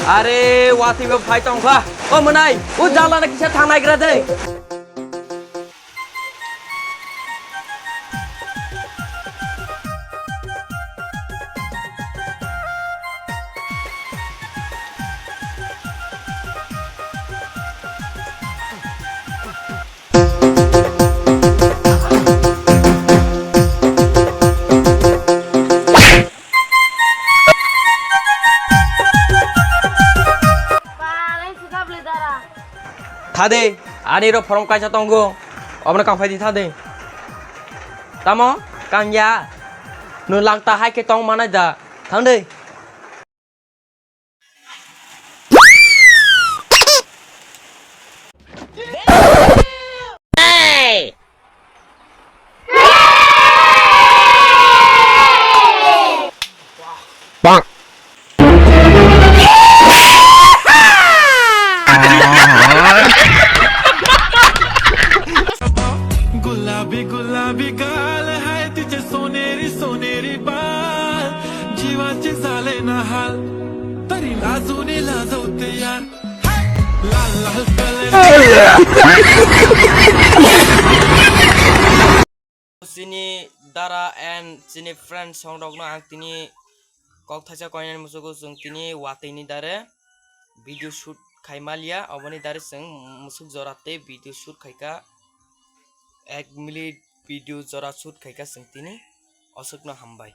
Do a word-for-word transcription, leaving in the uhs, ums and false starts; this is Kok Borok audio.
Are, watwi bo phai tongkha. O mwnai, o jala na kisa thang naigra de. Thade, ani ro forom kaisa tongo. Obono kang phaidi thade. Tamo, kang ya. Nung langta hai khe tong manai da. Thang de. गुलाबी गुलाबी गाल है तुझे सोनेरी सोनेरी बाल जीवाचे झाले ना हाल तरी लाजूने लाजवते यार लाल लाल colour Chini dara and chini friend songrokno ang tini kok thaisa koinani musugo chwng tini watwi ni dare video shoot khai malia, oboni dare chwng musuk jora tei video shoot khaika, ek minute video jora shoot khaika chwng tini, aswkno hambai.